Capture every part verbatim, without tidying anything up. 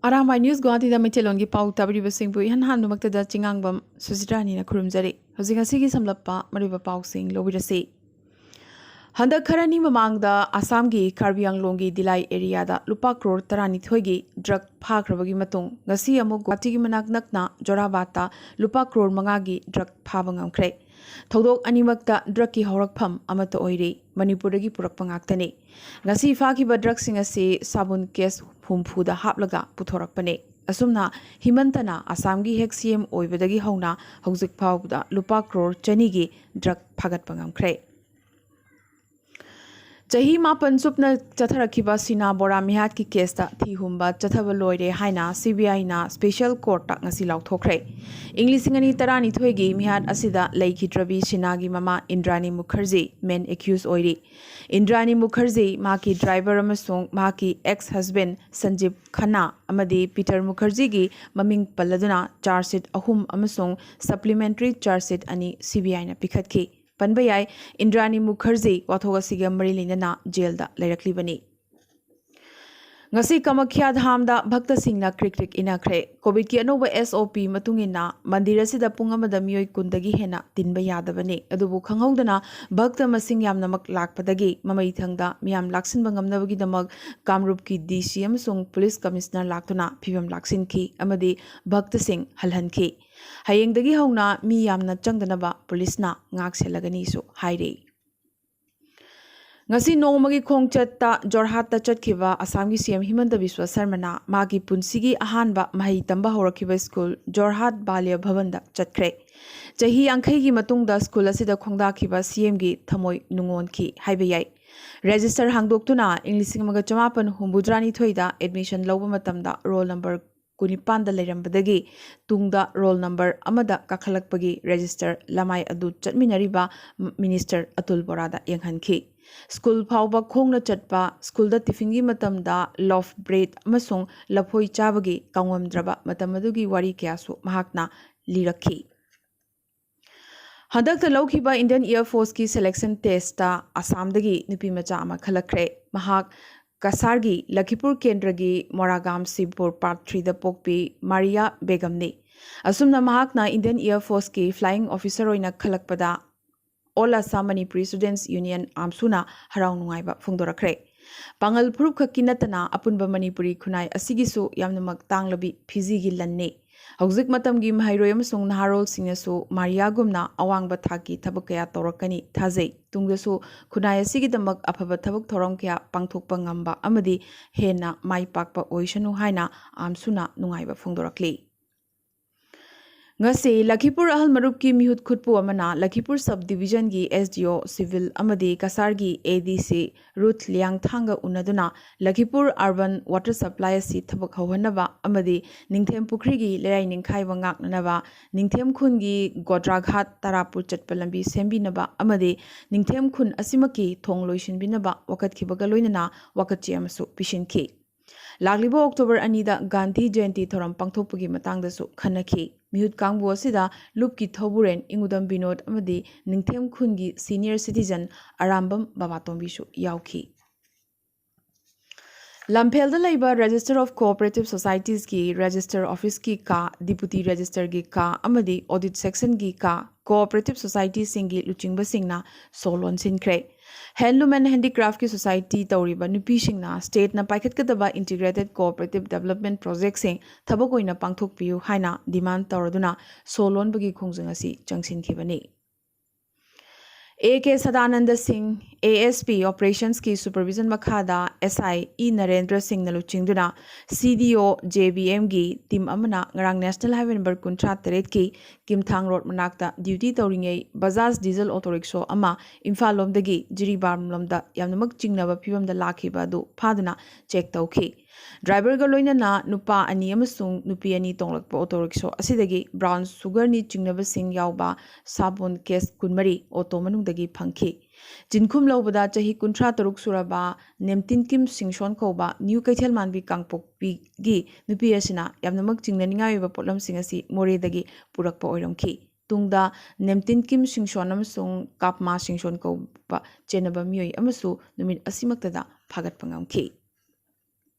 Arambai news ꯒꯨꯋꯥꯍꯥꯇꯤꯗ ꯃꯩꯇꯩꯂꯣꯟꯒꯤ ꯄꯥꯎ ꯇꯥꯕꯤꯔꯤꯕꯁꯤꯡꯕꯨ ꯏꯍꯥꯟ ꯍꯥꯟꯕꯃꯛꯇꯗ ꯆꯤꯉꯥꯡꯕꯝ ꯁꯨꯖꯤꯇ꯭ꯔꯥꯅꯤꯅ ꯈꯨꯔꯨꯝꯖꯔꯤ꯫ ꯍꯧꯖꯤꯛ ꯉꯁꯤꯒꯤ ꯁꯝꯂꯞꯄ ꯃꯔꯨꯑꯣꯏꯕ ꯄꯥꯎꯁꯤꯡ ꯂꯧꯕꯤꯔꯁꯤ꯫ ꯍꯟꯗꯛ ꯈꯔꯅꯤ ꯃꯃꯥꯡꯗ ꯑꯁꯥꯝꯒꯤ ꯀꯥꯔꯕꯤ ꯑꯪꯂꯣꯡꯒꯤ ꯗꯤꯂꯥꯏ ꯑꯦꯔꯤꯌꯥꯗ ꯂꯨꯄꯥ ꯀ꯭ꯔꯣꯔ ꯇꯔꯥꯅꯤꯊꯣꯏꯒꯤ ꯗ꯭ꯔꯒ ꯐꯥꯈ꯭ꯔꯕꯒꯤ ꯃꯇꯨꯡ, ꯉꯁꯤ ꯑꯃꯨꯛ ꯒꯨꯋꯥꯍꯥꯇꯤꯒꯤ ꯃꯅꯥꯛ ꯅꯛꯅ ꯖꯣꯔꯥꯕꯥꯠꯇ ꯂꯨꯄꯥ ꯀ꯭ꯔꯣꯔ ꯃꯉꯥꯒꯤ ꯗ꯭ꯔꯒ ꯐꯥꯕ ꯉꯝꯈ꯭ꯔꯦ꯫ ꯊꯧꯗꯣꯛ ꯑꯅꯤꯃꯛꯇ ꯗ꯭ꯔꯒꯀꯤ ꯍꯧꯔꯛꯐꯝ ꯑꯃꯠꯇ ꯑꯣꯏꯔꯤ꯫ ꯃꯅꯤꯄꯨꯔꯗꯒꯤ ꯄꯨꯔꯛꯄ ꯉꯥꯛꯇꯅꯤ꯫ ꯉꯁꯤ ꯐꯥꯈꯤꯕ ꯗ꯭ꯔꯒꯁꯤꯡ ꯑꯁꯤ ꯁꯥꯕꯨꯟ ꯀꯦꯁ ꯍꯨꯝꯐꯨꯗ ꯍꯥꯞꯂꯒ ꯄꯨꯊꯣꯔꯛꯄꯅꯤ꯫ ꯑꯁꯨꯝꯅ ꯍꯤꯃꯟꯇꯅ ꯑꯁꯥꯝꯒꯤ ꯍꯦꯛ ꯁꯤ ꯑꯦꯝ ꯑꯣꯏꯕꯗꯒꯤ ꯍꯧꯅ ꯍꯧꯖꯤꯛ ꯐꯥꯎꯕꯗ ꯂꯨꯄꯥ ꯀ꯭ꯔꯣꯔ ꯆꯅꯤꯒꯤ ꯗ꯭ꯔꯒ ꯐꯥꯒꯠꯄ ꯉꯝꯈ꯭ꯔꯦ꯫ ꯆꯍꯤ ꯃꯥꯄꯟ ꯆꯨꯞꯅ ꯆꯠꯊꯔꯛꯈꯤꯕ ꯁꯤꯅꯥ ꯕꯣꯔꯥ ꯃꯤꯍꯥꯠꯀꯤ ꯀꯦꯁꯇ ꯊꯤ ꯍꯨꯝꯕ ꯆꯠꯊꯕ ꯂꯣꯏꯔꯦ ꯍꯥꯏꯅ ꯁꯤ ꯕꯤ ꯑꯥꯏꯅ ꯁ꯭ꯄꯦꯁꯦꯜ ꯀꯣꯔꯠꯇ ꯉꯁꯤ ꯂꯥꯎꯊꯣꯛꯈ꯭ꯔꯦ꯫ ꯏꯪ ꯂꯤꯁꯤꯡ ꯑꯅꯤ ꯇꯔꯥꯅꯤꯊꯣꯏꯒꯤ ꯃꯤꯍꯥꯠ ꯑꯁꯤꯗ ꯂꯩꯈꯤꯗ꯭ꯔꯕꯤ ꯁꯤꯅꯥꯒꯤ ꯃꯃꯥ ꯏꯟꯗ꯭ꯔꯥꯅꯤ ꯃꯨꯈꯔꯖꯤ ꯃꯦꯟ ꯑꯦꯀ꯭ꯌꯨꯁ ꯑꯣꯏꯔꯤ꯫ ꯏꯟꯗ꯭ꯔꯥꯅꯤ ꯃꯨꯈꯔꯖꯤ, ꯃꯍꯥꯛꯀꯤ ꯗ꯭ꯔꯥꯏꯚꯔ ꯑꯃꯁꯨꯡ ꯃꯍꯥꯛꯀꯤ ꯑꯦꯛꯁ ꯍꯁꯕꯦꯟ ꯁꯟꯖꯤꯕ ꯈꯟꯅꯥ ꯑꯃꯗꯤ ꯄꯤꯇꯔ ꯃꯨꯈꯔꯖꯤꯒꯤ ꯃꯃꯤꯡ ꯄꯜꯂꯗꯨꯅ ꯆꯥꯔꯖ ꯁꯤꯠ ꯑꯍꯨꯝ ꯑꯃꯁꯨꯡ ꯁꯄ꯭ꯂꯤꯃꯦꯟꯇꯔꯤ ꯆꯥꯔꯖ ꯁꯤꯠ ꯑꯅꯤ ꯁꯤ ꯕꯤ ꯑꯥꯏꯅ ꯄꯤꯈꯠꯈꯤ꯫ ꯄꯟꯕ ꯌꯥꯏ, ꯏꯟꯗ꯭ꯔꯥꯅꯤ ꯃꯨꯈꯔꯖꯤ ꯋꯥꯊꯣꯛ ꯑꯁꯤꯒ ꯃꯔꯤ ꯂꯩꯅꯅ ꯖꯦꯜꯗ ꯂꯩꯔꯛꯂꯤꯕꯅꯤ꯫ ꯉꯁꯤ ꯀꯃꯈ꯭ꯌꯥ ꯙꯥꯝꯗ ꯚꯛꯇꯁꯤꯡꯅ ꯀ꯭ꯔꯤꯛ ꯀ꯭ꯔꯤꯛ ꯏꯟꯅꯈ꯭ꯔꯦ꯫ ꯀꯣꯚꯤꯗꯀꯤ ꯑꯅꯧꯕ ꯑꯦꯁ ꯑꯣ ꯄꯤ ꯃꯇꯨꯡ ꯏꯟꯅ ꯃꯟꯗꯤꯔ ꯑꯁꯤꯗ ꯄꯨꯡ ꯑꯃꯗ ꯃꯤꯑꯣꯏ ꯀꯨꯟꯗꯒꯤ ꯍꯦꯟꯅ ꯇꯤꯟꯕ ꯌꯥꯗꯕꯅꯤ꯫ ꯑꯗꯨꯕꯨ ꯈꯪꯍꯧꯗꯅ ꯚꯛꯇ ꯃꯁꯤꯡ ꯌꯥꯝꯅꯃꯛ ꯂꯥꯛꯄꯗꯒꯤ ꯃꯃꯩꯊꯪꯗ ꯃꯤꯌꯥꯝ ꯂꯥꯛꯁꯤꯟꯕ ꯉꯝꯅꯕꯒꯤꯗꯃꯛ ꯀꯥꯝꯔꯨꯞꯀꯤ ꯗꯤ ꯁꯤ ꯑꯃꯁꯨꯡ ꯄꯨꯂꯤꯁ ꯀꯃꯤꯁꯅꯔ ꯂꯥꯛꯇꯨꯅ ꯐꯤꯕꯝ ꯂꯥꯛꯁꯤꯟꯈꯤ ꯑꯃꯗꯤ ꯚꯛꯇꯁꯤꯡ ꯍꯜꯍꯟꯈꯤ꯫ ꯍꯌꯦꯡꯗꯒꯤ ꯍꯧꯅ ꯃꯤ ꯌꯥꯝꯅ ꯆꯪꯗꯅꯕ ꯄꯨꯂꯤꯁꯅ ꯉꯥꯛ ꯁꯦꯜꯂꯒꯅꯤꯁꯨ ꯍꯥꯏꯔꯤ꯫ ꯉꯁꯤ ꯅꯣꯡꯃꯒꯤ ꯈꯣꯡꯆꯠꯇ ꯖꯣꯔꯍꯥꯠꯇ ꯆꯠꯈꯤꯕ ꯑꯁꯥꯝꯒꯤ ꯁꯤ ꯑꯦꯝ ꯍꯤꯃꯟꯇ ꯕꯤꯁ꯭ꯋ ꯁꯔꯃꯅ ꯃꯥꯒꯤ ꯄꯨꯟꯁꯤꯒꯤ ꯑꯍꯥꯟꯕ ꯃꯍꯩ ꯇꯝꯕ ꯍꯧꯔꯛꯈꯤꯕ ꯁ꯭ꯀꯨꯜ ꯖꯣꯔꯍꯥꯠ ꯕꯥꯂ꯭ꯌ ꯚꯕꯟꯗ ꯆꯠꯈ꯭ꯔꯦ꯫ ꯆꯍꯤ ꯌꯥꯡꯈꯩꯒꯤ ꯃꯇꯨꯡꯗ ꯁ꯭ꯀꯨꯜ ꯑꯁꯤꯗ ꯈꯣꯡꯗꯥꯈꯤꯕ ꯁꯤ ꯑꯦꯝꯒꯤ ꯊꯃꯣꯏ ꯅꯨꯡꯉꯣꯟꯈꯤ ꯍꯥꯏꯕ ꯌꯥꯏ꯫ ꯔꯦꯖꯤꯁꯇꯔ ꯍꯥꯡꯗꯣꯛꯇꯨꯅ ꯏꯪ ꯂꯤꯁꯤꯡ ꯑꯃꯒ ꯆꯃꯥꯄꯟ ꯍꯨꯝꯐꯨꯇꯔꯥꯅꯤꯊꯣꯏꯗ ꯑꯦꯗꯃꯤꯁꯟ ꯂꯧꯕ ꯃꯇꯝꯗ ꯔꯣꯜ ꯅꯝꯕꯔ ꯀꯨꯟꯅꯤꯄꯥꯟꯗ ꯂꯩꯔꯝꯕꯗꯒꯤ ꯇꯨꯡꯗ ꯔꯣꯜ ꯅꯝꯕꯔ ꯑꯃꯗ ꯀꯥꯈꯠꯂꯛꯄꯒꯤ ꯔꯦꯖꯤꯁꯇꯔ ꯂꯃꯥꯏ ꯑꯗꯨ ꯆꯠꯃꯤꯟꯅꯔꯤꯕ ꯃꯤꯅꯤꯁꯇꯔ ꯑꯇꯨꯜ ꯕꯣꯔꯥꯗ ꯌꯦꯡꯍꯟꯈꯤ꯫ ꯁ꯭ꯀꯨꯜ ꯐꯥꯎꯕ ꯈꯣꯡꯅ ꯆꯠꯄ, ꯁ꯭ꯀꯨꯜꯗ ꯇꯤꯐꯤꯟꯒꯤ ꯃꯇꯝꯗ ꯂꯣꯐ ꯕ꯭ꯔꯦꯗ ꯑꯃꯁꯨꯡ ꯂꯐꯣꯏ ꯆꯥꯕꯒꯤ ꯀꯥꯎꯉꯝꯗ꯭ꯔꯕ ꯃꯇꯝ ꯑꯗꯨꯒꯤ ꯋꯥꯔꯤ ꯀꯌꯥꯁꯨ ꯃꯍꯥꯛꯅ ꯂꯤꯔꯛꯈꯤ꯫ ꯍꯟꯗꯛꯇ ꯂꯧꯈꯤꯕ ꯏꯟꯗꯤꯌꯟ ꯑꯦꯌꯔ ꯐꯣꯔꯁꯀꯤ ꯁꯦꯂꯦꯛꯁꯟ ꯇꯦꯁꯇ ꯑꯁꯥꯝꯗꯒꯤ ꯅꯨꯄꯤ ꯃꯆꯥ ꯑꯃ ꯈꯜꯂꯛꯈ꯭ꯔꯦ꯫ ꯃꯍꯥꯛ ꯀꯁꯥꯔꯒꯤ ꯂꯈꯤꯄꯨꯔ ꯀꯦꯟꯗ꯭ꯔꯒꯤ ꯃꯣꯔꯥꯒꯥꯝ ꯁꯤꯕꯄꯨꯔ ꯄꯥꯔꯠ ꯊ꯭ꯔꯤꯗ ꯄꯣꯛꯄꯤ ꯃꯥꯔꯤꯌꯥ ꯕꯦꯒꯝꯅꯤ꯫ ꯑꯁꯨꯝꯅ ꯃꯍꯥꯛꯅ ꯏꯟꯗꯤꯌꯟ ꯑꯦꯌꯔ ꯐꯣꯔꯁꯀꯤ ꯐ꯭ꯂꯥꯏꯌꯤꯡ ꯑꯣꯐꯤꯁꯔ ꯑꯣꯏꯅ ꯈꯜꯂꯛꯄꯗ ꯑꯣꯜ ꯑꯁꯥꯝ ꯃꯅꯤꯄꯨꯔꯤ ꯁ꯭ꯇꯨꯗꯦꯟꯠꯁ ꯌꯨꯅꯤꯌꯟ, ꯑꯥꯝꯁꯨꯅ ꯍꯔꯥꯎ ꯅꯨꯡꯉꯥꯏꯕ ꯐꯣꯡꯗꯣꯔꯛꯈ꯭ꯔꯦ꯫ ꯄꯥꯉꯜ ꯐꯨꯔꯨꯞ ꯈꯛꯀꯤ ꯅꯠꯇꯅ ꯑꯄꯨꯟꯕ ꯃꯅꯤꯄꯨꯔꯤ ꯈꯨꯟꯅꯥꯏ ꯑꯁꯤꯒꯤꯁꯨ ꯌꯥꯝꯅꯃꯛ ꯇꯥꯡꯂꯕꯤ ꯐꯤꯖꯤꯒꯤ ꯂꯟꯅꯤ꯫ ꯍꯧꯖꯤꯛ ꯃꯇꯝꯒꯤ ꯃꯍꯩꯔꯣꯏ ꯑꯃꯁꯨꯡ ꯅꯍꯥꯔꯣꯜꯁꯤꯡꯅꯁꯨ ꯃꯥꯔꯤꯌꯥꯒꯨꯝꯅ ꯑꯋꯥꯡꯕ ꯊꯥꯛꯀꯤ ꯊꯕꯛ ꯀꯌꯥ ꯇꯧꯔꯛꯀꯅꯤ ꯊꯥꯖꯩ꯫ ꯇꯨꯡꯗꯁꯨ ꯈꯨꯟꯅꯥꯏ ꯑꯁꯤꯒꯤꯗꯃꯛ ꯑꯐꯕ ꯊꯕꯛ ꯊꯧꯔꯝ ꯀꯌꯥ ꯄꯥꯡꯊꯣꯛꯄ ꯉꯝꯕ ꯑꯃꯗꯤ ꯍꯦꯟꯅ ꯃꯥꯏ ꯄꯥꯛꯄ ꯑꯣꯏꯁꯅꯨ ꯍꯥꯏꯅ ꯑꯥꯝꯁꯨꯅ ꯅꯨꯡꯉꯥꯏꯕ ꯐꯣꯡꯗꯣꯔꯛꯂꯤ꯫ ꯉꯁꯤ ꯂꯈꯤꯄꯨꯔ ꯑꯍꯜ ꯃꯔꯨꯞꯀꯤ ꯃꯤꯍꯨꯠ ꯈꯨꯠꯄꯨ ꯑꯃꯅ ꯂꯈꯤꯄꯨꯔ ꯁꯕ ꯗꯤꯕꯤꯖꯟꯒꯤ ꯑꯦꯁ ꯗꯤ ꯑꯣ ꯁꯤꯚꯤꯜ ꯑꯃꯗꯤ ꯀꯁꯥꯔꯒꯤ ꯑꯦ ꯗꯤ ꯁꯤ ꯔꯨꯊ ꯂꯤꯌꯥꯡꯊꯥꯡꯒ ꯎꯅꯗꯨꯅ ꯂꯈꯤꯄꯨꯔ ꯑꯔꯕꯟ ꯋꯥꯇꯔ ꯁꯄ꯭ꯂꯥꯏ ꯑꯁꯤ ꯊꯕꯛ ꯍꯧꯍꯟꯅꯕ ꯑꯃꯗꯤ ꯅꯤꯡꯊꯦꯝ ꯄꯨꯈ꯭ꯔꯤꯒꯤ ꯂꯩꯔꯥꯏ ꯅꯤꯡꯈꯥꯏꯕ ꯉꯥꯛꯅꯅꯕ, ꯅꯤꯡꯊꯦꯝ ꯈꯨꯟꯒꯤ ꯒꯣꯗ꯭ꯔꯥꯘꯥꯠ ꯇꯔꯥꯄꯨꯔ ꯆꯠꯄ ꯂꯝꯕꯤ ꯁꯦꯝꯕꯤꯅꯕ ꯑꯃꯗꯤ ꯅꯤꯡꯊꯦꯝ ꯈꯨꯟ ꯑꯁꯤꯃꯛꯀꯤ ꯊꯣꯡ ꯂꯣꯏꯁꯤꯟꯕꯤꯅꯕ ꯋꯥꯀꯠꯈꯤꯕꯒ ꯂꯣꯏꯅꯅ ꯋꯥꯀꯠꯆꯦ ꯑꯃꯁꯨ ꯄꯤꯁꯤꯟꯈꯤ꯫ ꯂꯥꯛꯂꯤꯕ ꯑꯣꯛꯇꯣꯕꯔ ꯑꯅꯤꯗ ꯒꯥꯟꯙꯤ ꯖꯌꯟꯇꯤ ꯊꯧꯔꯝ ꯄꯥꯡꯊꯣꯛꯄꯒꯤ ꯃꯇꯥꯡꯗꯁꯨ ꯈꯟꯅꯈꯤ꯫ ꯃꯤꯍꯨꯠ ꯀꯥꯡꯕꯨ ꯑꯁꯤꯗ ꯂꯨꯞꯀꯤ ꯊꯧꯕꯨꯔꯦꯟ ꯏꯉꯨꯗꯝ ꯕꯤꯅꯣꯗ ꯑꯃꯗꯤ ꯅꯤꯡꯊꯦꯝ ꯈꯨꯟꯒꯤ ꯁꯤꯅꯤꯌꯔ ꯁꯤꯇꯤꯖꯟ ꯑꯔꯥꯝꯕꯝ ꯕꯕꯥꯇꯣꯝꯕꯤꯁꯨ ꯌꯥꯎꯈꯤ꯫ ꯂꯝꯐꯦꯜꯗ ꯂꯩꯕ Register of Cooperative Societiesꯀꯤ ꯔꯦꯖꯤꯁꯇꯔ ꯑꯣꯐꯤꯁꯀꯤ ꯀꯥ, ꯗꯤꯄꯨꯇꯤ ꯔꯦꯖꯤꯁꯇꯔꯒꯤ ꯀꯥ ꯑꯃꯗꯤ ꯑꯣꯗꯤꯠ ꯁꯦꯛꯁꯟꯒꯤ ꯀꯥ, ꯀꯣꯑꯣꯄꯔꯦꯇꯤꯚ ꯁꯣꯁꯥꯏꯇꯤꯁꯤꯡꯒꯤ ꯂꯨꯆꯤꯡꯕꯁꯤꯡꯅ ꯁꯣ ꯂꯣꯟꯁꯤꯟꯈ꯭ꯔꯦ꯫ ꯍꯦꯟꯂꯨꯝ ꯑꯦꯟ ꯍꯦꯟꯗꯤꯀ꯭ꯔꯥꯐꯀꯤ ꯁꯣꯁꯥꯏꯇꯤ ꯇꯧꯔꯤꯕ ꯅꯨꯄꯤꯁꯤꯡꯅ ꯁ꯭ꯇꯦꯠꯅ ꯄꯥꯏꯈꯠꯀꯗꯕ ꯏꯟꯇꯤꯒ꯭ꯔꯦꯇꯦꯗ ꯀꯣꯑꯣꯄꯔꯦꯇꯤꯚ ꯗꯦꯕꯂꯞꯃꯦꯟꯠ ꯄ꯭ꯔꯣꯖꯦꯛꯁꯤꯡ ꯊꯕꯛ ꯑꯣꯏꯅ ꯄꯥꯡꯊꯣꯛꯄꯤꯌꯨ ꯍꯥꯏꯅ ꯗꯤꯃꯥꯟꯗ ꯇꯧꯔꯗꯨꯅ ꯁꯣ ꯂꯣꯟꯕꯒꯤ ꯈꯣꯡꯖꯪ ꯑꯁꯤ ꯆꯪꯁꯤꯟꯈꯤꯕꯅꯤ꯫ ꯑꯦ ꯀꯦ ꯁꯗꯥꯅꯟꯗ ꯁꯤꯡ, ꯑꯦ ꯑꯦꯁ ꯄꯤ ꯑꯣꯄꯔꯦꯁꯟꯁꯀꯤ ꯁꯨꯄꯔꯚꯤꯖꯟ ꯃꯈꯥꯗ ꯑꯦꯁ ꯑꯥꯏ ꯏ ꯅꯔꯦꯟꯗ꯭ꯔ ꯁꯤꯡꯅ ꯂꯨꯆꯤꯡꯗꯨꯅ ꯁꯤ ꯗꯤ ꯑꯣ ꯖꯦ ꯕꯤ ꯑꯦꯝꯒꯤ ꯇꯤꯝ ꯑꯃꯅ ꯉꯔꯥꯡ ꯅꯦꯁꯅꯦꯜ ꯍꯥꯏꯋꯦ ꯅꯝꯕꯔ ꯀꯨꯟꯊ꯭ꯔꯥ ꯇꯔꯦꯠꯀꯤ ꯀꯤꯝꯊꯥꯡ ꯔꯣꯗ ꯃꯅꯥꯛꯇ ꯗ꯭ꯌꯨꯇꯤ ꯇꯧꯔꯤꯉꯩ ꯕꯖꯥꯖ ꯗꯤꯖꯜ ꯑꯣꯇꯣ ꯔꯤꯛꯁꯣ ꯑꯃ ꯏꯝꯐꯥꯜ ꯂꯣꯝꯗꯒꯤ ꯖꯤꯔꯤꯕꯥꯝ ꯂꯣꯝꯗ ꯌꯥꯝꯅꯃꯛ ꯆꯤꯡꯅꯕ ꯐꯤꯕꯝꯗ ꯂꯥꯛꯈꯤꯕ ꯑꯗꯨ ꯐꯥꯗꯨꯅ ꯆꯦꯛ ꯇꯧꯈꯤ꯫ ꯗ꯭ꯔꯥꯏꯚꯔꯒ ꯂꯣꯏꯅꯅ ꯅꯨꯄꯥ ꯑꯅꯤ ꯑꯃꯁꯨꯡ ꯅꯨꯄꯤ ꯑꯅꯤ ꯇꯣꯡꯂꯛꯄ ꯑꯣꯇꯣ ꯔꯤꯛꯁꯣ ꯑꯁꯤꯗꯒꯤ ꯕ꯭ꯔꯥꯎꯟ ꯁꯨꯒꯔꯅꯤ ꯆꯤꯡꯅꯕꯁꯤꯡ ꯌꯥꯎꯕ ꯁꯥꯕꯣꯟ ꯀꯦꯁ ꯀꯨꯟꯃꯔꯤ ꯑꯣꯇꯣ ꯃꯅꯨꯡꯗꯒꯤ ꯐꯪꯈꯤ꯫ ꯆꯤꯟꯈꯨꯝ ꯂꯧꯕꯗ ꯆꯍꯤ ꯀꯨꯟꯊ꯭ꯔꯥ ꯇꯔꯨꯛ ꯁꯨꯔꯕ ꯅꯦꯝꯇꯤꯟꯀꯤꯝ ꯁꯤꯡꯁꯣꯟ ꯀꯧꯕ ꯅ꯭ꯌꯨ ꯀꯩꯊꯦꯜ ꯃꯥꯟꯕꯤ ꯀꯥꯡꯄꯣꯛꯄꯤꯒꯤ ꯅꯨꯄꯤ ꯑꯁꯤꯅ ꯌꯥꯝꯅꯃꯛ ꯆꯤꯡꯅꯅꯤꯡꯉꯥꯏ ꯑꯣꯏꯕ ꯄꯣꯠꯂꯝꯁꯤꯡ ꯑꯁꯤ ꯃꯣꯔꯦꯗꯒꯤ ꯄꯨꯔꯛꯄ ꯑꯣꯏꯔꯝꯈꯤ꯫ ꯇꯨꯡꯗ ꯅꯦꯝꯇꯤꯟꯀꯤꯝ ꯁꯤꯡꯁꯣꯟ ꯑꯃꯁꯨꯡ ꯀꯥꯞꯃꯥ ꯁꯤꯡꯁꯣꯟ ꯀꯧꯕ ꯆꯦꯟꯅꯕ ꯃꯤꯑꯣꯏ ꯑꯃꯁꯨ ꯅꯨꯃꯤꯠ ꯑꯁꯤꯃꯛꯇꯗ ꯐꯥꯒꯠꯄ ꯉꯝꯈꯤ꯫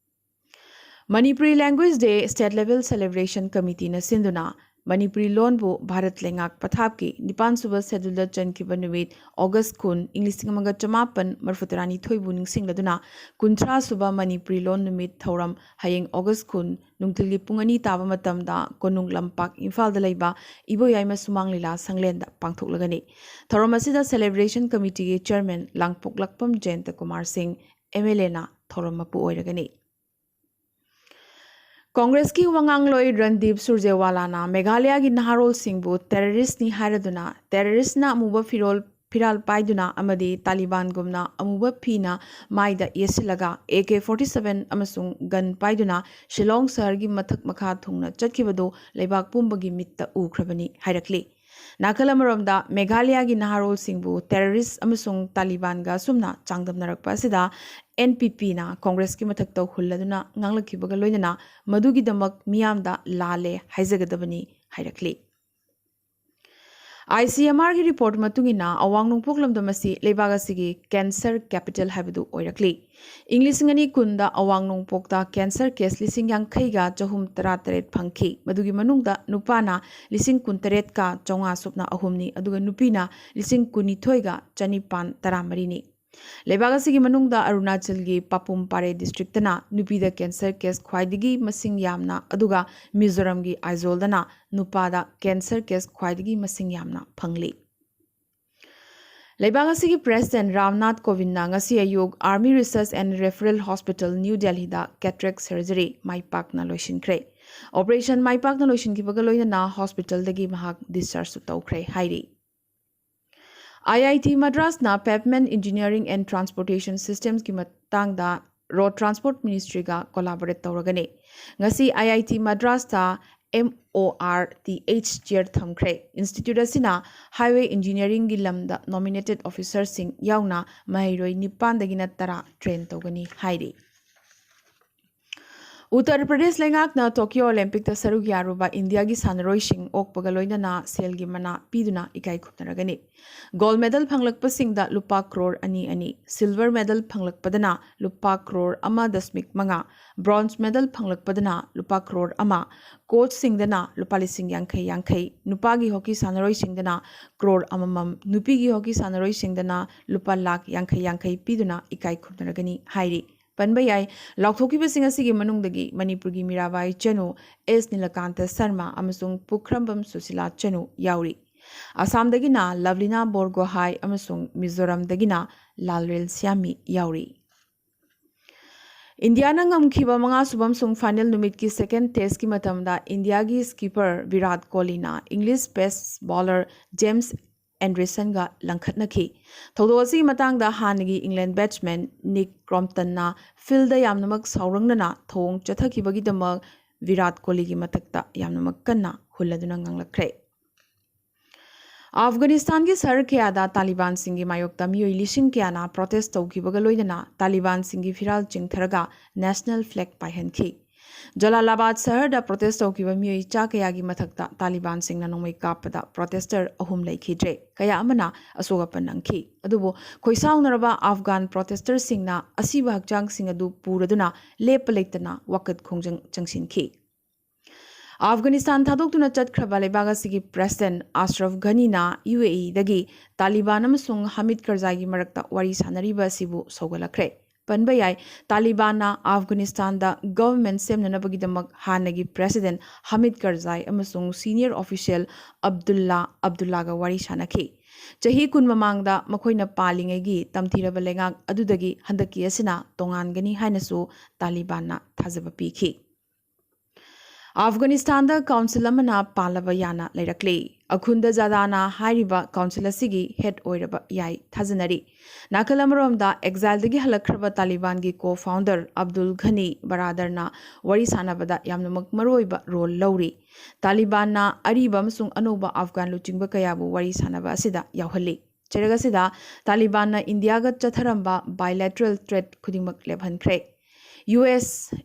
Manipuri Language Day State Level Celebration Committeeꯅ ꯁꯤꯟꯗꯨꯅ ꯃꯅꯤꯄꯨꯔꯤ ꯂꯣꯟꯕꯨ ꯚꯥꯔꯠ ꯂꯩꯉꯥꯛ ꯄꯊꯥꯞꯀꯤ ꯅꯤꯄꯥꯟ ꯁꯨꯕ ꯁꯦꯗꯨꯜꯗ ꯆꯟꯈꯤꯕ ꯅꯨꯃꯤꯠ ꯑꯣꯒꯁ ꯀꯨꯟ, ꯏꯪ ꯂꯤꯁꯤꯡ ꯑꯃꯒ ꯆꯃꯥꯄꯟ ꯃꯔꯤꯐꯨ ꯇꯔꯥꯅꯤꯊꯣꯏꯕꯨ ꯅꯤꯡꯁꯤꯡꯂꯗꯨꯅ ꯀꯨꯟꯊ꯭ꯔꯥ ꯁꯨꯕ ꯃꯅꯤꯄꯨꯔꯤ ꯂꯣꯟ ꯅꯨꯃꯤꯠ ꯊꯧꯔꯝ ꯍꯌꯦꯡ ꯑꯣꯒꯁ ꯀꯨꯟ ꯅꯨꯡꯊꯤꯜꯒꯤ ꯄꯨꯡ ꯑꯅꯤ ꯇꯥꯕ ꯃꯇꯝꯗ ꯀꯣꯅꯨꯡ ꯂꯝꯄꯥꯛ ꯏꯝꯐꯥꯜꯗ ꯂꯩꯕ ꯏꯕꯣꯌꯥꯏꯃ ꯁꯨꯃꯥꯡ ꯂꯤꯂꯥ ꯁꯪꯂꯦꯟꯗ ꯄꯥꯡꯊꯣꯛꯂꯒꯅꯤ꯫ ꯊꯧꯔꯝ ꯑꯁꯤꯗ Celebration Committeeꯒꯤ Chairman ꯂꯥꯡꯄꯣꯛꯂꯥꯛꯄꯝ ꯖꯌꯟꯇ ꯀꯨꯃꯥꯔ ꯁꯤꯡ, MLAꯅ ꯊꯧꯔꯝ ꯃꯄꯨ ꯑꯣꯏꯔꯒꯅꯤ꯫ ꯀꯣꯡꯒ꯭ꯔꯦꯁꯀꯤ ꯋꯥꯉꯥꯡꯂꯣꯏ ꯔꯟꯗꯤꯞ ꯁꯨꯔꯖꯦꯋꯥꯂꯥꯅ ꯃꯦꯘꯥꯂꯌꯥꯒꯤ ꯅꯍꯥꯔꯣꯜꯁꯤꯡꯕꯨ terroristꯅꯤ ꯍꯥꯏꯔꯗꯨꯅ terroristꯅ ꯑꯃꯨꯕ ꯐꯤꯔꯣꯜ ꯐꯤꯔꯥꯜ ꯄꯥꯏꯗꯨꯅ ꯑꯃꯗꯤ ꯇꯥꯂꯤꯕꯥꯟꯒꯨꯝꯅ ꯑꯃꯨꯕ ꯐꯤꯅ ꯃꯥꯏꯗ ꯌꯦꯠꯁꯤꯜꯂꯒ AK forty seven ꯑꯃꯁꯨꯡ gun ꯄꯥꯏꯗꯨꯅ ꯁꯤꯂꯣꯡ ꯁꯍꯔꯒꯤ ꯃꯊꯛ ꯃꯈꯥ ꯊꯨꯡꯅ ꯆꯠꯈꯤꯕꯗꯨ ꯂꯩꯕꯥꯛ ꯄꯨꯝꯕꯒꯤ ꯃꯤꯠꯇ ꯎꯈ꯭ꯔꯕꯅꯤ ꯍꯥꯏꯔꯛꯂꯤ꯫ ꯅꯥꯀꯜ ꯑꯃꯔꯣꯝꯗ ꯃꯦꯘꯥꯂꯌꯥꯒꯤ ꯅꯍꯥꯔꯣꯜꯁꯤꯡꯕꯨ terrorist ꯑꯃꯁꯨꯡ ꯇꯥꯂꯤꯕꯥꯟꯒ ꯑꯁꯨꯝꯅ ꯆꯥꯡꯗꯝꯅꯔꯛꯄ ꯑꯁꯤꯗ NPPꯅ ꯀꯣꯡꯒ꯭ꯔꯦꯁꯀꯤ ꯃꯊꯛꯇ ꯍꯨꯜꯂꯗꯨꯅ ꯉꯥꯡꯂꯛꯈꯤꯕꯒ ꯂꯣꯏꯅꯅ ꯃꯗꯨꯒꯤꯗꯃꯛ ꯃꯤꯌꯥꯝꯗ ꯂꯥꯜꯂꯦ ꯍꯥꯏꯖꯒꯗꯕꯅꯤ ꯍꯥꯏꯔꯛꯂꯤ꯫ ICMRꯒꯤ report ꯃꯇꯨꯡ ꯏꯟꯅ ꯑꯋꯥꯡ ꯅꯣꯡꯄꯣꯛ ꯂꯝꯗꯝ ꯑꯁꯤ ꯂꯩꯕꯥꯛ ꯑꯁꯤꯒꯤ cancer capital ꯍꯥꯏꯕꯗꯨ ꯑꯣꯏꯔꯛꯂꯤ꯫ ꯏꯪ ꯂꯤꯁꯤꯡ ꯑꯅꯤ ꯀꯨꯟꯗ ꯑꯋꯥꯡ ꯅꯣꯡꯄꯣꯛꯇ cancer case ꯂꯤꯁꯤꯡ ꯌꯥꯡꯈꯩꯒ ꯆꯍꯨꯝ ꯇꯔꯥꯇꯔꯦꯠ ꯐꯪꯈꯤ꯫ ꯃꯗꯨꯒꯤ ꯃꯅꯨꯡꯗ ꯅꯨꯄꯥꯅ ꯂꯤꯁꯤꯡ ꯀꯨꯟꯇꯔꯦꯠꯀ ꯆꯥꯝꯃꯉꯥ ꯁꯨꯞꯅ ꯑꯍꯨꯝꯅꯤ, ꯑꯗꯨꯒ ꯅꯨꯄꯤꯅ ꯂꯤꯁꯤꯡ ꯀꯨꯟꯅꯤꯊꯣꯏꯒ ꯆꯅꯤꯄꯥꯟ ꯇꯔꯥꯃꯔꯤꯅꯤ꯫ ꯂꯩꯕꯥꯛ ꯑꯁꯤꯒꯤ ꯃꯅꯨꯡꯗ ꯑꯔꯨꯅꯥꯆꯜꯒꯤ ꯄꯥꯄꯨꯝ ꯄꯥꯔꯦ districtꯇꯅ ꯅꯨꯄꯤꯗ cancer case ꯈ꯭ꯋꯥꯏꯗꯒꯤ ꯃꯁꯤꯡ ꯌꯥꯝꯅ, ꯑꯗꯨꯒ ꯃꯤꯖꯣꯔꯥꯝꯒꯤ ꯑꯥꯏꯖꯣꯜꯗꯅ ꯅꯨꯄꯥꯗ cancer case ꯈ꯭ꯋꯥꯏꯗꯒꯤ ꯃꯁꯤꯡ ꯌꯥꯝꯅ ꯐꯪꯂꯤ꯫ ꯂꯩꯕꯥꯛ ꯑꯁꯤꯒꯤ President ꯔꯥꯝꯅꯥꯊ ꯀꯣꯕꯤꯟꯗꯅ ꯉꯁꯤ ꯑꯌꯨꯛ Army Research and Referral Hospital, New Delhiꯗ cataract surgery ꯃꯥꯏ ꯄꯥꯛꯅ ꯂꯣꯏꯁꯤꯟꯈ꯭ꯔꯦ꯫ Operation ꯃꯥꯏ ꯄꯥꯛꯅ ꯂꯣꯏꯁꯤꯟꯈꯤꯕꯒ ꯂꯣꯏꯅꯅ hospitalꯗꯒꯤ ꯃꯍꯥꯛ dischargeꯁꯨ ꯇꯧꯈ꯭ꯔꯦ ꯍꯥꯏꯔꯤ꯫ IIT Madrasꯅ Pavement Engineering and Transportation Systemsꯀꯤ ꯃꯇꯥꯡꯗ Road Transport Ministryꯒ collaborate ꯇꯧꯔꯒꯅꯤ꯫ ꯉꯁꯤ IIT Madrasꯇ MORTH chair ꯊꯝꯈ꯭ꯔꯦ꯫ Institute ꯑꯁꯤꯅ highway engineeringꯒꯤ ꯂꯝꯗ nominated officerꯁꯤꯡ ꯌꯥꯎꯅ ꯃꯍꯩꯔꯣꯏ ꯅꯤꯄꯥꯟꯗꯒꯤꯅ ꯇꯔꯥ train ꯇꯧꯒꯅꯤ ꯍꯥꯏꯔꯤ꯫ ꯎꯠꯇꯔ ꯄ꯭ꯔꯗꯦꯁ ꯂꯩꯉꯥꯛꯅ ꯇꯣꯀꯤꯌꯣ ꯑꯣꯂꯦꯝꯄꯤꯛꯇ ꯁꯔꯨꯛ ꯌꯥꯔꯨꯕ ꯏꯟꯗꯤꯌꯥꯒꯤ ꯁꯥꯟꯅꯔꯣꯏꯁꯤꯡ ꯑꯣꯛꯄꯒ ꯂꯣꯏꯅꯅ ꯁꯦꯜꯒꯤ ꯃꯅꯥ ꯄꯤꯗꯨꯅ ꯏꯀꯥꯏ ꯈꯨꯝꯅꯔꯒꯅꯤ꯫ ꯒꯣꯜ ꯃꯦꯗꯜ ꯐꯪꯂꯛꯄꯁꯤꯡꯗ ꯂꯨꯄꯥ ꯀ꯭ꯔꯣꯔ ꯑꯅꯤ ꯑꯅꯤ, ꯁꯤꯜꯚꯔ ꯃꯦꯗꯜ ꯐꯪꯂꯛꯄꯗꯅ ꯂꯨꯄꯥ ꯀ꯭ꯔꯣꯔ ꯑꯃ ꯗꯁꯃꯤꯛ ꯃꯉꯥ, ꯕ꯭ꯔꯣꯟꯖ ꯃꯦꯗꯜ ꯐꯪꯂꯛꯄꯗꯅ ꯂꯨꯄꯥ ꯀ꯭ꯔꯣꯔ ꯑꯃ, ꯀꯣꯆꯁꯤꯡꯗꯅ ꯂꯨꯄꯥ ꯂꯤꯁꯤꯡ ꯌꯥꯡꯈꯩ ꯌꯥꯡꯈꯩ, ꯅꯨꯄꯥꯒꯤ ꯍꯣꯀꯤ ꯁꯥꯟꯅꯔꯣꯏꯁꯤꯡꯗꯅ ꯀ꯭ꯔꯣꯔ ꯑꯃꯃꯝ, ꯅꯨꯄꯤꯒꯤ ꯍꯣꯀꯤ ꯁꯥꯟꯅꯔꯣꯏꯁꯤꯡꯗꯅ ꯂꯨꯄꯥ ꯂꯥꯈ ꯌꯥꯡꯈꯩ ꯌꯥꯡꯈꯩ ꯄꯤꯗꯨꯅ ꯏꯀꯥꯏ ꯈꯨꯝꯅꯔꯒꯅꯤ ꯍꯥꯏꯔꯤ꯫ ꯄꯟꯕ ꯌꯥꯏ, ꯂꯥꯎꯊꯣꯛꯈꯤꯕꯁꯤꯡ ꯑꯁꯤꯒꯤ ꯃꯅꯨꯡꯗꯒꯤ ꯃꯅꯤꯄꯨꯔꯒꯤ ꯃꯤꯔꯥꯕꯥꯏ ꯆꯅꯨ, ꯑꯦꯁ ꯅꯤꯂꯀꯥꯟꯇ ꯁꯔꯃ ꯑꯃꯁꯨꯡ ꯄꯨꯈ꯭ꯔꯝꯕꯝ ꯁꯨꯁꯤꯂꯥ ꯆꯅꯨ ꯌꯥꯎꯔꯤ꯫ ꯑꯁꯥꯝꯗꯒꯤꯅ ꯂꯚꯂꯤꯅꯥ ꯕꯣꯔꯒꯣꯍꯥꯏ ꯑꯃꯁꯨꯡ ꯃꯤꯖꯣꯔꯥꯝꯗꯒꯤꯅ ꯂꯥꯜꯔꯦꯜ ꯁ꯭ꯌꯥꯃꯤ ꯌꯥꯎꯔꯤ꯫ ꯏꯟꯗꯤꯌꯥꯅ ꯉꯝꯈꯤꯕ ꯃꯉꯥꯁꯨꯕ ꯑꯃꯁꯨꯡ ꯐꯥꯏꯅꯦꯜ ꯅꯨꯃꯤꯠꯀꯤ ꯁꯦꯀꯦꯟ ꯇꯦꯁꯀꯤ ꯃꯇꯝꯗ ꯏꯟꯗꯤꯌꯥꯒꯤ ꯁ꯭ꯀꯤꯄꯔ ꯚꯤꯔꯥꯠ ꯀꯣꯍꯂꯤꯅ ꯏꯪꯂꯤꯁ ꯄꯦꯁ ꯕꯣꯂꯔ ꯖꯦꯝꯁ ꯑꯦꯟꯗ꯭ꯔꯦꯁꯟꯒ ꯂꯪꯈꯠꯅꯈꯤ꯫ ꯊꯧꯗꯣꯛ ꯑꯁꯤꯒꯤ ꯃꯇꯥꯡꯗ ꯍꯥꯟꯅꯒꯤ ꯏꯪꯂꯦꯟ ꯕꯦꯠꯁꯃꯦꯟ ꯅꯤꯛ ꯀ꯭ꯔꯣꯝꯞꯇꯟꯅ ꯐꯤꯜꯗ ꯌꯥꯝꯅꯃꯛ ꯁꯥꯎꯔꯪꯅꯅ ꯊꯧꯑꯣꯡ ꯆꯠꯊꯈꯤꯕꯒꯤꯗꯃꯛ ꯚꯤꯔꯥꯠ ꯀꯣꯍꯂꯤꯒꯤ ꯃꯊꯛꯇ ꯌꯥꯝꯅꯃꯛ ꯀꯟꯅ ꯍꯨꯜꯂꯗꯨꯅ ꯉꯥꯡꯂꯛꯈ꯭ꯔꯦ꯫ ꯑꯐꯒꯥꯅꯤꯁꯇꯥꯟꯒꯤ ꯁꯍꯔ ꯀꯌꯥꯗ ꯇꯥꯂꯤꯕꯥꯟꯁꯤꯡꯒꯤ ꯃꯥꯌꯣꯛꯇ ꯃꯤꯑꯣꯏ ꯂꯤꯁꯤꯡ ꯀꯌꯥꯅ ꯄ꯭ꯔꯣꯇꯦꯁ ꯇꯧꯈꯤꯕꯒ ꯂꯣꯏꯅꯅ ꯇꯥꯂꯤꯕꯥꯟꯁꯤꯡꯒꯤ ꯐꯤꯔꯥꯜ ꯆꯤꯡꯊꯔꯒ ꯅꯦꯁꯅꯦꯜ ꯐ꯭ꯂꯦꯒ ꯄꯥꯏꯍꯟꯈꯤ꯫ ꯖꯂꯥꯂꯥꯕꯥꯗ ꯁꯍꯔꯗ ꯄ꯭ꯔꯣꯇꯦꯁ ꯇꯧꯈꯤꯕ ꯃꯤꯑꯣꯏ ꯆꯥ ꯀꯌꯥꯒꯤ ꯃꯊꯛꯇ ꯇꯥꯂꯤꯕꯥꯟꯁꯤꯡꯅ ꯅꯣꯡꯃꯩ ꯀꯥꯞꯄꯗ ꯄ꯭ꯔꯣꯇꯦꯁꯇꯔ ꯑꯍꯨꯝ ꯂꯩꯈꯤꯗ꯭ꯔꯦ꯫ ꯀꯌꯥ ꯑꯃꯅ ꯑꯁꯣꯛ ꯑꯄꯟ ꯅꯪꯈꯤ꯫ ꯑꯗꯨꯕꯨ ꯈꯣꯏꯁꯥꯎꯅꯔꯕ ꯑꯐꯒꯥꯟ ꯄ꯭ꯔꯣꯇꯦꯁꯇꯔꯁꯤꯡꯅ ꯑꯁꯤꯕ ꯍꯛꯆꯥꯡꯁꯤꯡ ꯑꯗꯨ ꯄꯨꯔꯗꯨꯅ ꯂꯦꯞꯄ ꯂꯩꯇꯅ ꯋꯥꯀꯠ ꯈꯣꯡꯖꯪ ꯆꯪꯁꯤꯟꯈꯤ꯫ ꯑꯐꯒꯥꯅꯤꯁꯇꯥꯟ ꯊꯥꯗꯣꯛꯇꯨꯅ ꯆꯠꯈ꯭ꯔꯕ ꯂꯩꯕꯥꯛ ꯑꯁꯤꯒꯤ ꯄ꯭ꯔꯦꯁꯤꯗꯦꯟꯠ ꯑꯁꯔꯐ ꯘꯅꯤꯅ ꯌꯨ ꯑꯦ ꯏꯗꯒꯤ ꯇꯥꯂꯤꯕꯥꯟ ꯑꯃꯁꯨꯡ ꯍꯃꯤꯗ ꯀꯔꯖꯥꯏꯒꯤ ꯃꯔꯛꯇ ꯋꯥꯔꯤ ꯁꯥꯟꯅꯔꯤꯕ ꯑꯁꯤꯕꯨ ꯁꯧꯒꯠꯂꯛꯈ꯭ꯔꯦ꯫ ꯄꯟꯕ ꯌꯥꯏ, ꯇꯥꯂꯤꯕꯥꯟꯅ ꯑꯐꯒꯥꯅꯤꯁꯇꯥꯟꯗ ꯒꯚꯔꯟꯃꯦꯟꯠ ꯁꯦꯝꯅꯅꯕꯒꯤꯗꯃꯛ ꯍꯥꯟꯅꯒꯤ ꯄ꯭ꯔꯦꯁꯤꯗꯦꯟꯠ ꯍꯃꯤꯗ ꯀꯔꯖꯥꯏ ꯑꯃꯁꯨꯡ ꯁꯤꯅꯤꯌꯔ ꯑꯣꯐꯤꯁꯤꯌꯦꯜ ꯑꯕꯗꯨꯜꯂꯥ ꯑꯕꯗꯨꯜꯂꯥꯒ ꯋꯥꯔꯤ ꯁꯥꯟꯅꯈꯤ꯫ ꯆꯍꯤ ꯀꯨꯟ ꯃꯃꯥꯡꯗ ꯃꯈꯣꯏꯅ ꯄꯥꯜꯂꯤꯉꯩꯒꯤ ꯇꯝꯊꯤꯔꯕ ꯂꯩꯉꯥꯛ ꯑꯗꯨꯗꯒꯤ ꯍꯟꯗꯛꯀꯤ ꯑꯁꯤꯅ ꯇꯣꯉꯥꯟꯒꯅꯤ ꯍꯥꯏꯅꯁꯨ ꯇꯥꯂꯤꯕꯥꯟꯅ ꯊꯥꯖꯕ ꯄꯤꯈꯤ꯫ ꯑꯐꯒꯥꯅꯤꯁꯇꯥꯟꯗ ꯀꯥꯎꯟꯁꯤꯜ ꯑꯃꯅ ꯄꯥꯜꯂꯕ ꯌꯥꯅ ꯂꯩꯔꯛꯂꯤ꯫ ꯑꯈꯨꯟꯗ ꯖꯥꯗꯥꯅ ꯍꯥꯏꯔꯤꯕ ꯀꯥꯎꯟꯁꯤꯜ ꯑꯁꯤꯒꯤ ꯍꯦꯗ ꯑꯣꯏꯔꯕ ꯌꯥꯏ ꯊꯥꯖꯅꯔꯤ꯫ ꯅꯥꯀꯜ ꯑꯃꯔꯣꯝꯗ ꯑꯦꯛꯖꯥꯏꯜꯗꯒꯤ ꯍꯜꯂꯛꯈ꯭ꯔꯕ ꯇꯥꯂꯤꯕꯥꯟꯒꯤ ꯀꯣ ꯐꯥꯎꯟꯗꯔ ꯑꯕꯗꯨꯜ ꯘꯅꯤ ꯕꯔꯥꯗꯔꯅ ꯋꯥꯔꯤ ꯁꯥꯟꯅꯕꯗ ꯌꯥꯝꯅꯃꯛ ꯃꯔꯨꯑꯣꯏꯕ ꯔꯣꯜ ꯂꯧꯔꯤ꯫ ꯇꯥꯂꯤꯕꯥꯟꯅ ꯑꯔꯤꯕ ꯑꯃꯁꯨꯡ ꯑꯅꯧꯕ ꯑꯐꯒꯥꯟ ꯂꯨꯆꯤꯡꯕ ꯀꯌꯥꯕꯨ ꯋꯥꯔꯤ ꯁꯥꯟꯅꯕ ꯑꯁꯤꯗ ꯌꯥꯎꯍꯜꯂꯤ꯫ ꯆꯩꯔꯛ ꯑꯁꯤꯗ ꯇꯥꯂꯤꯕꯥꯟꯅ ꯏꯟꯗꯤꯌꯥꯒ ꯆꯠꯊꯔꯝꯕ ꯕꯥꯏꯂꯦꯇꯔꯦꯜ ꯇ꯭ꯔꯦꯗ ꯈꯨꯗꯤꯡꯃꯛ ꯂꯦꯞꯍꯟꯈ꯭ꯔꯦ꯫ U S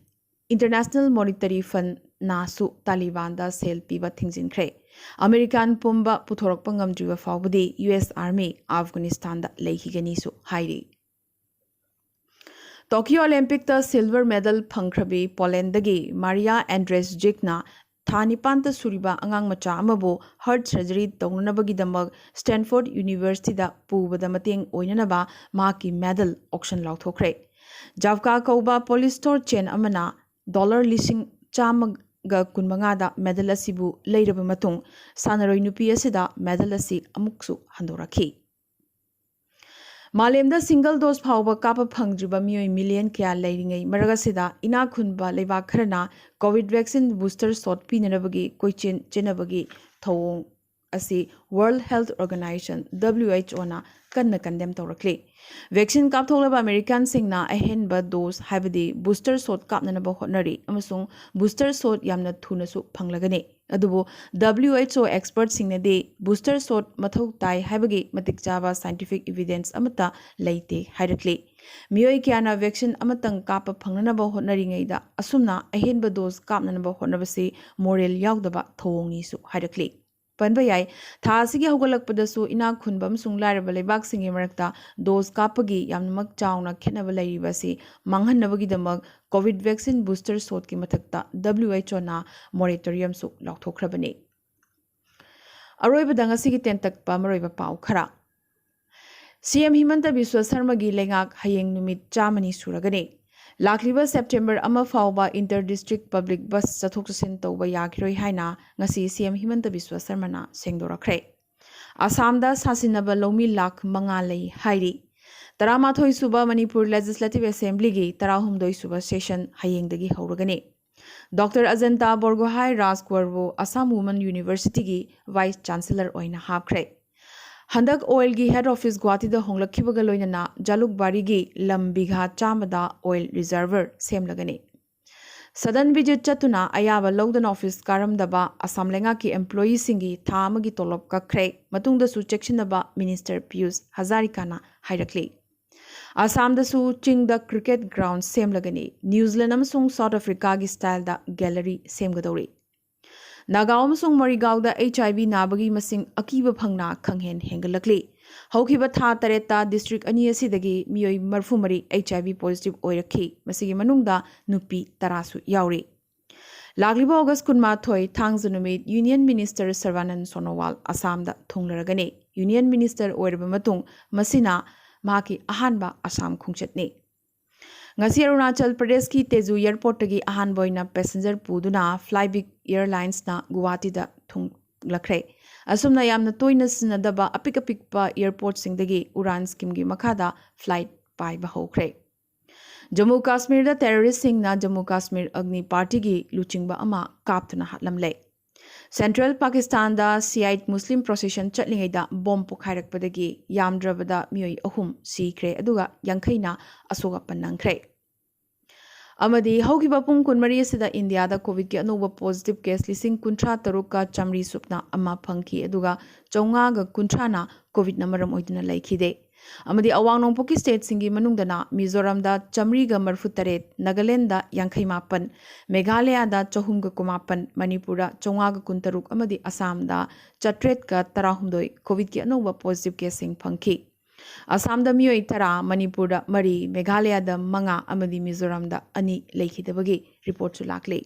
International Monetary Fund ꯅꯁꯨ ꯇꯥꯂꯤꯕꯥꯟꯗ ꯁꯦꯜ ꯄꯤꯕ ꯊꯤꯡꯖꯤꯟꯈ꯭ꯔꯦ꯫ ꯑꯃꯦꯔꯤꯀꯥꯟ ꯄꯨꯝꯕ ꯄꯨꯊꯣꯔꯛꯄ ꯉꯝꯗ꯭ꯔꯤꯕ ꯐꯥꯎꯕꯗꯤ ꯌꯨ ꯑꯦꯁ Army ꯑꯐꯒꯥꯅꯤꯁꯇꯥꯟꯗ ꯂꯩꯈꯤꯒꯅꯤꯁꯨ ꯍꯥꯏꯔꯤ꯫ ꯇꯣꯀꯤꯌꯣ ꯑꯣꯂꯦꯝꯄꯤꯛꯇ ꯁꯤꯜꯚꯔ ꯃꯦꯗꯜ ꯐꯪꯈ꯭ꯔꯕꯤ ꯄꯣꯂꯦꯟꯗꯒꯤ ꯃꯥꯔꯤꯌꯥ ꯑꯦꯟꯗ꯭ꯔꯦꯁꯖꯤꯛꯅ ꯊꯥ ꯅꯤꯄꯥꯟꯇ ꯁꯨꯔꯤꯕ ꯑꯉꯥꯡ ꯃꯆꯥ ꯑꯃꯕꯨ ꯍꯥꯔꯠ ꯁꯔꯖꯔꯤ ꯇꯧꯅꯅꯕꯒꯤꯗꯃꯛ ꯁ꯭ꯇꯦꯟꯐꯣꯔꯗ ꯌꯨꯅꯤꯚꯔꯁꯤꯇꯤꯗ ꯄꯨꯕꯗ ꯃꯇꯦꯡ ꯑꯣꯏꯅꯅꯕ ꯃꯍꯥꯛꯀꯤ ꯃꯦꯗꯜ ꯑꯣꯛꯁꯟ ꯂꯥꯎꯊꯣꯛꯈ꯭ꯔꯦ꯫ ꯖꯥꯞꯀꯥ ꯀꯧꯕ ꯄꯣꯂꯤꯁꯇꯣꯔ ꯆꯦꯟ ꯑꯃꯅ ꯗꯣꯂꯔ ꯂꯤꯁꯤꯡ ꯆꯥꯝꯃꯒ ꯀꯨꯟꯃꯉꯥꯗ ꯃꯦꯗꯜ ꯑꯁꯤꯕꯨ ꯂꯩꯔꯕ ꯃꯇꯨꯡ, ꯁꯥꯟꯅꯔꯣꯏ ꯅꯨꯄꯤ ꯑꯁꯤꯗ ꯃꯦꯗꯜ ꯑꯁꯤ ꯑꯃꯨꯛꯁꯨ ꯍꯟꯗꯣꯔꯛꯈꯤ꯫ ꯃꯥꯂꯦꯝꯗ ꯁꯤꯡꯒꯜ ꯗꯣꯁ ꯐꯥꯎꯕ ꯀꯥꯞꯄ ꯐꯪꯗ꯭ꯔꯤꯕ ꯃꯤꯑꯣꯏ ꯃꯤꯂꯤꯌꯟ ꯀꯌꯥ ꯂꯩꯔꯤꯉꯩ ꯃꯔꯛ ꯑꯁꯤꯗ, ꯏꯅꯥꯛ ꯈꯨꯟꯕ ꯂꯩꯕꯥꯛ ꯈꯔꯅ ꯀꯣꯚꯤꯗ ꯚꯦꯛꯁꯤꯟ ꯕꯨꯁꯇꯔ ꯁꯣꯠ ꯄꯤꯅꯅꯕꯒꯤ ꯀꯣꯏꯆꯦꯟ ꯆꯦꯟꯅꯕꯒꯤ ꯊꯧꯑꯣꯡ ꯑꯁꯤ World Health Organization, W H O, ꯅ ꯀꯟꯅ ꯀꯟꯗꯦꯝ ꯇꯧꯔꯛꯂꯤ꯫ ꯚꯦꯛꯁꯤꯟ ꯀꯥꯞꯊꯣꯛꯂꯕ ꯑꯃꯦꯔꯤꯀꯥꯟꯁꯤꯡꯅ ꯑꯍꯦꯟꯕ ꯗꯣꯁ, ꯍꯥꯏꯕꯗꯤ ꯕꯨꯁꯇꯔ ꯁꯣꯠ ꯀꯥꯞꯅꯅꯕ ꯍꯣꯠꯅꯔꯤ ꯑꯃꯁꯨꯡ ꯕꯨꯁꯇꯔ ꯁꯣꯠ ꯌꯥꯝꯅ ꯊꯨꯅꯁꯨ ꯐꯪꯂꯒꯅꯤ꯫ ꯑꯗꯨꯕꯨ W H O ꯑꯦꯛꯁꯄꯔꯠꯁꯤꯡꯅꯗꯤ ꯕꯨꯁꯇꯔ ꯁꯣꯠ ꯃꯊꯧ ꯇꯥꯏ ꯍꯥꯏꯕꯒꯤ ꯃꯇꯤꯛ ꯆꯥꯕ ꯁꯥꯏꯟꯇꯤꯐꯤꯛ ꯏꯚꯤꯗꯦꯟꯁ ꯑꯃꯠꯇ ꯂꯩꯇꯦ ꯍꯥꯏꯔꯛꯂꯤ꯫ ꯃꯤꯑꯣꯏ ꯀꯌꯥꯅ ꯚꯦꯛꯁꯤꯟ ꯑꯃꯇꯪ ꯀꯥꯞꯄ ꯐꯪꯅꯅꯕ ꯍꯣꯠꯅꯔꯤꯉꯩꯗ ꯑꯁꯨꯝꯅ ꯑꯍꯦꯟꯕ ꯗꯣꯁ ꯀꯥꯞꯅꯅꯕ ꯍꯣꯠꯅꯕꯁꯤ ꯃꯣꯔꯦꯜ ꯌꯥꯎꯗꯕ ꯊꯧꯑꯣꯡꯅꯤꯁꯨ ꯍꯥꯏꯔꯛꯂꯤ꯫ ꯄꯟꯕ ꯌꯥꯏ, ꯊꯥ ꯑꯁꯤꯒꯤ ꯍꯧꯒꯠꯂꯛꯄꯗꯁꯨ ꯏꯅꯥꯛ ꯈꯨꯟꯕ ꯑꯃꯁꯨꯡ ꯂꯥꯏꯔꯕ ꯂꯩꯕꯥꯛꯁꯤꯡꯒꯤ ꯃꯔꯛꯇ ꯗꯣꯁ ꯀꯥꯞꯄꯒꯤ ꯌꯥꯝꯅꯃꯛ ꯆꯥꯎꯅ ꯈꯦꯠꯅꯕ ꯂꯩꯔꯤꯕ ꯑꯁꯤ ꯃꯥꯡꯍꯟꯅꯕꯒꯤꯗꯃꯛ ꯀꯣꯚꯤꯗ ꯚꯦꯛꯁꯤꯟ ꯕꯨꯁꯇꯔ ꯁꯣꯠꯀꯤ ꯃꯊꯛꯇ W H O ꯅ ꯃꯣꯔꯦꯇꯣꯔꯤꯌꯝꯁꯨ ꯂꯥꯎꯊꯣꯛꯈ꯭ꯔꯕꯅꯤ꯫ ꯑꯔꯣꯏꯕꯗ ꯉꯁꯤꯒꯤ ꯇꯦꯟꯇꯛꯄ ꯃꯔꯨꯑꯣꯏꯕ ꯄꯥꯎ ꯈꯔ꯫ ꯁꯤ ꯑꯦꯝ ꯍꯤꯃꯟꯇ ꯕꯤꯁ꯭ꯋ ꯁꯔꯃꯒꯤ ꯂꯩꯉꯥꯛ ꯍꯌꯦꯡ ꯅꯨꯃꯤꯠ ꯆꯥꯝꯃꯅꯤ ꯁꯨꯔꯒꯅꯤ꯫ ꯂꯥꯛꯂꯤꯕ ꯁꯦꯞꯇꯦꯝꯕꯔ ꯑꯃ ꯐꯥꯎꯕ ꯏꯟꯇꯔ ꯗꯤꯁꯇ꯭ꯔꯤꯛ ꯄꯕ꯭ꯂꯤꯛ ꯕꯁ ꯆꯠꯊꯣꯛ ꯆꯠꯁꯤꯟ ꯇꯧꯕ ꯌꯥꯈꯤꯔꯣꯏ ꯍꯥꯏꯅ ꯉꯁꯤ ꯁꯤ ꯑꯦꯝ ꯍꯤꯃꯟꯇ ꯕꯤꯁ꯭ꯋ ꯁꯔꯃꯅ ꯁꯦꯡꯗꯣꯔꯛꯈ꯭ꯔꯦ꯫ ꯑꯁꯥꯝꯗ ꯁꯥꯁꯤꯟꯅꯕ ꯂꯧꯃꯤ ꯂꯥꯈ ꯃꯉꯥ ꯂꯩ ꯍꯥꯏꯔꯤ꯫ ꯇꯔꯥꯃꯥꯊꯣꯏ ꯁꯨꯕ ꯃꯅꯤꯄꯨꯔ ꯂꯦꯖꯤꯁꯂꯦꯇꯤꯚ ꯑꯦꯁꯦꯝꯕ꯭ꯂꯤꯒꯤ ꯇꯔꯥꯍꯨꯝꯗꯣꯏ ꯁꯨꯕ ꯁꯦꯁꯟ ꯍꯌꯦꯡꯗꯒꯤ ꯍꯧꯔꯒꯅꯤ꯫ ꯗꯣꯛꯇꯔ ꯑꯖꯟꯇꯥ ꯕꯣꯔꯒꯣꯍꯥꯏ ꯔꯥꯖꯀꯨꯋꯔꯕꯨ ꯑꯁꯥꯝ ꯋꯨꯃꯟ ꯌꯨꯅꯤꯚꯔꯁꯤꯇꯤꯒꯤ ꯚꯥꯏꯁ ꯆꯥꯟꯁꯦꯂꯔ ꯑꯣꯏꯅ ꯍꯥꯞꯈ꯭ꯔꯦ꯫ ꯍꯟꯗꯛ ꯑꯣꯏꯜꯒꯤ ꯍꯦꯗ ꯑꯣꯐꯤꯁ ꯒꯨꯋꯥꯍꯥꯇꯤꯗ ꯍꯣꯡꯂꯛꯈꯤꯕꯒ ꯂꯣꯏꯅꯅ ꯖꯥꯂꯨꯛꯕꯥꯔꯤꯒꯤ ꯂꯝ ꯕꯤꯘꯥ ꯆꯥꯝꯃꯗ ꯑꯣꯏꯜ ꯔꯤꯖꯔꯚꯔ ꯁꯦꯝꯂꯒꯅꯤ꯫ ꯁꯗꯟ ꯚꯤꯖꯤꯠ ꯆꯠꯇꯨꯅ ꯑꯌꯥꯕ ꯂꯧꯗꯅ ꯑꯣꯐꯤꯁ ꯀꯥꯔꯝꯗꯕ ꯑꯁꯥꯝ ꯂꯩꯉꯥꯛꯀꯤ ꯑꯦꯝꯄ꯭ꯂꯣꯌꯤꯁꯤꯡꯒꯤ ꯊꯥ ꯑꯃꯒꯤ ꯇꯣꯂꯣꯞ ꯀꯛꯈ꯭ꯔꯦ꯫ ꯃꯇꯨꯡꯗꯁꯨ ꯆꯦꯛꯁꯤꯟꯅꯕ ꯃꯤꯅꯤꯁꯇꯔ ꯄꯤꯌꯨꯁ ꯍꯖꯥꯔꯤꯀꯥꯅ ꯍꯥꯏꯔꯛꯂꯤ꯫ ꯑꯁꯥꯝꯗꯁꯨ ꯆꯤꯡꯗ ꯀ꯭ꯔꯤꯀꯦꯠ ꯒ꯭ꯔꯥꯎꯟ ꯁꯦꯝꯂꯒꯅꯤ꯫ ꯅ꯭ꯌꯨꯖꯤꯂꯦꯟ ꯑꯃꯁꯨꯡ ꯁꯥꯎꯠ ꯑꯐ꯭ꯔꯤꯀꯥꯒꯤ ꯁ꯭ꯇꯥꯏꯜꯗ ꯒꯦꯂꯔꯤ ꯁꯦꯝꯒꯗꯧꯔꯤ꯫ ꯅꯥꯒꯥꯎ ꯑꯃꯁꯨꯡ ꯃꯔꯤꯒꯥꯎꯗ H I V ꯅꯥꯕꯒꯤ ꯃꯁꯤꯡ ꯑꯀꯤꯕ ꯐꯪꯅ ꯈꯪꯍꯦꯟ ꯍꯦꯟꯒꯠꯂꯛꯂꯤ꯫ ꯍꯧꯈꯤꯕ ꯊꯥ ꯇꯔꯦꯠꯇ ꯗꯤꯁꯇ꯭ꯔꯤꯛ ꯑꯅꯤ ꯑꯁꯤꯗꯒꯤ ꯃꯤꯑꯣꯏ ꯃꯔꯤꯐꯨ ꯃꯔꯤ H I V positive ꯑꯣꯏꯔꯛꯈꯤ꯫ ꯃꯁꯤꯒꯤ ꯃꯅꯨꯡꯗ ꯅꯨꯄꯤ ꯇꯔꯥꯁꯨ ꯌꯥꯎꯔꯤ꯫ ꯂꯥꯛꯂꯤꯕ ꯑꯣꯒꯁ ꯀꯨꯟꯃꯥꯊꯣꯏ, ꯊꯥꯡꯖ ꯅꯨꯃꯤꯠ, ꯌꯨꯅꯤꯌꯟ ꯃꯤꯅꯤꯁꯇꯔ ꯁꯔꯕꯥꯅꯟ ꯁꯣꯅꯣꯋꯥꯜ ꯑꯁꯥꯝꯗ ꯊꯨꯡꯂꯔꯒꯅꯤ꯫ ꯌꯨꯅꯤꯌꯟ ꯃꯤꯅꯤꯁꯇꯔ ꯑꯣꯏꯔꯕ ꯃꯇꯨꯡ ꯃꯁꯤꯅ ꯃꯍꯥꯛꯀꯤ ꯑꯍꯥꯟꯕ ꯑꯁꯥꯝ ꯈꯣꯡꯆꯠꯅꯤ꯫ ꯉꯁꯤ ꯑꯔꯨꯅꯥꯆꯜ ꯄ꯭ꯔꯗꯦꯁꯀꯤ ꯇꯦꯖꯨ ꯑꯦꯌꯔꯄꯣꯔꯠꯇꯒꯤ ꯑꯍꯥꯟꯕ ꯑꯣꯏꯅ ꯄꯦꯁꯦꯟꯖꯔ ꯄꯨꯗꯨꯅ ꯐ꯭ꯂꯥꯏꯕꯤꯛ ꯑꯦꯌꯔꯂꯥꯏꯟꯁꯅ ꯒꯨꯋꯥꯍꯥꯇꯤꯗ ꯊꯨꯡꯂꯛꯈ꯭ꯔꯦ꯫ ꯑꯁꯨꯝꯅ ꯌꯥꯝꯅ ꯇꯣꯏꯅ ꯁꯤꯖꯤꯟꯅꯗꯕ ꯑꯄꯤꯛ ꯑꯄꯤꯛꯄ ꯑꯦꯌꯔꯄꯣꯔꯠꯁꯤꯡꯗꯒꯤ ꯎꯔꯥꯟ ꯁ꯭ꯀꯤꯝꯒꯤ ꯃꯈꯥꯗ ꯐ꯭ꯂꯥꯏꯠ ꯄꯥꯏꯕ ꯍꯧꯈ꯭ꯔꯦ꯫ ꯖꯝꯃꯨ ꯀꯥꯁꯃꯤꯔꯗ ꯇꯦꯔꯣꯔꯤꯁꯁꯤꯡꯅ ꯖꯝꯃꯨ ꯀꯥꯁꯃꯤꯔ ꯑꯒꯅꯤ ꯄꯥꯔꯇꯤꯒꯤ ꯂꯨꯆꯤꯡꯕ ꯑꯃ ꯀꯥꯞꯇꯨꯅ ꯍꯥꯠꯂꯝꯂꯦ꯫ ꯁꯦꯟꯇ꯭ꯔꯦꯜ ꯄꯥꯀꯤꯁꯇꯥꯟꯗ ꯁꯤꯌꯥꯏꯠ ꯃꯨꯁꯂꯤꯝ ꯄ꯭ꯔꯣꯁꯦꯁꯟ ꯆꯠꯂꯤꯉꯩꯗ ꯕꯣꯝ ꯄꯣꯈꯥꯏꯔꯛꯄꯗꯒꯤ ꯌꯥꯝꯗ꯭ꯔꯕꯗ ꯃꯤꯑꯣꯏ ꯑꯍꯨꯝ ꯁꯤꯈ꯭ꯔꯦ, ꯑꯗꯨꯒ ꯌꯥꯡꯈꯩꯅ ꯑꯁꯣꯛ ꯑꯄꯟ ꯅꯪꯈ꯭ꯔꯦ꯫ ꯑꯃꯗꯤ ꯍꯧꯈꯤꯕ ꯄꯨꯡ ꯀꯨꯟꯃꯔꯤ ꯑꯁꯤꯗ ꯏꯟꯗꯤꯌꯥꯗ ꯀꯣꯚꯤꯗꯀꯤ ꯑꯅꯧꯕ ꯄꯣꯖꯤꯇꯤꯚ ꯀꯦꯁ ꯂꯤꯁꯤꯡ ꯀꯨꯟꯊ꯭ꯔꯥ ꯇꯔꯨꯛꯀ ꯆꯥꯃꯔꯤ ꯁꯨꯞꯅ ꯑꯃ ꯐꯪꯈꯤ, ꯑꯗꯨꯒ ꯆꯥꯝꯃꯉꯥꯒ ꯀꯨꯟꯊ꯭ꯔꯥꯅ ꯀꯣꯚꯤꯗꯅ ꯃꯔꯝ ꯑꯣꯏꯗꯨꯅ ꯂꯩꯈꯤꯗꯦ꯫ ꯑꯃꯗꯤ ꯑꯋꯥꯡ ꯅꯣꯡꯄꯣꯛꯀꯤ ꯁ꯭ꯇꯦꯠꯁꯤꯡꯒꯤ ꯃꯅꯨꯡꯗꯅ ꯃꯤꯖꯣꯔꯥꯝꯗ ꯆꯥꯃꯔꯤꯒ ꯃꯔꯤꯐꯨ ꯇꯔꯦꯠ, ꯅꯥꯒꯥꯂꯦꯟꯗ ꯌꯥꯡꯈꯩ ꯃꯥꯄꯟ, ꯃꯦꯘꯥꯂꯌꯥꯗ ꯆꯍꯨꯝꯒ ꯀꯨꯟꯃꯥꯄꯟ, ꯃꯅꯤꯄꯨꯔꯗ ꯆꯥꯝꯃꯉꯥꯒ ꯀꯨꯟꯇꯔꯨꯛ ꯑꯃꯗꯤ ꯑꯁꯥꯝꯗ ꯆꯥꯇ꯭ꯔꯦꯠꯀ ꯇꯔꯥꯍꯨꯝꯗꯣꯏ ꯀꯣꯚꯤꯗꯀꯤ ꯑꯅꯧꯕ ꯄꯣꯖꯤꯇꯤꯚ ꯀꯦꯁꯁꯤꯡ ꯐꯪꯈꯤ꯫ ꯑꯁꯥꯝꯗ ꯃꯤꯑꯣꯏ ꯇꯔꯥ, ꯃꯅꯤꯄꯨꯔꯗ ꯃꯔꯤ, ꯃꯦꯘꯥꯂꯌꯥꯗ ꯃꯉꯥ ꯑꯃꯗꯤ ꯃꯤꯖꯣꯔꯥꯝꯗ ꯑꯅꯤ ꯂꯩꯈꯤꯗꯕꯒꯤ ꯔꯤꯄꯣꯔꯠꯁꯨ ꯂꯥꯛꯂꯤ꯫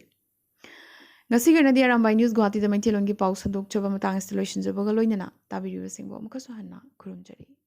ꯉꯁꯤꯒꯤ ꯑꯣꯏꯅꯗꯤ ꯑꯔꯥꯝꯕꯥꯏ ꯅ꯭ꯌꯨꯁ ꯒꯨꯋꯥꯍꯥꯇꯤꯗ ꯃꯩꯇꯩꯂꯣꯟꯒꯤ ꯄꯥꯎ ꯁꯟꯗꯣꯛꯆꯕ ꯃꯇꯥꯡ ꯑꯁꯤꯗ ꯂꯣꯏꯁꯤꯟꯖꯕꯒ ꯂꯣꯏꯅꯅ ꯇꯥꯕꯤꯔꯤꯕꯁꯤꯡꯕꯨ ꯑꯃꯨꯛꯀꯁꯨ ꯍꯟꯅ ꯈꯨꯔꯨꯝꯖꯔꯤ꯫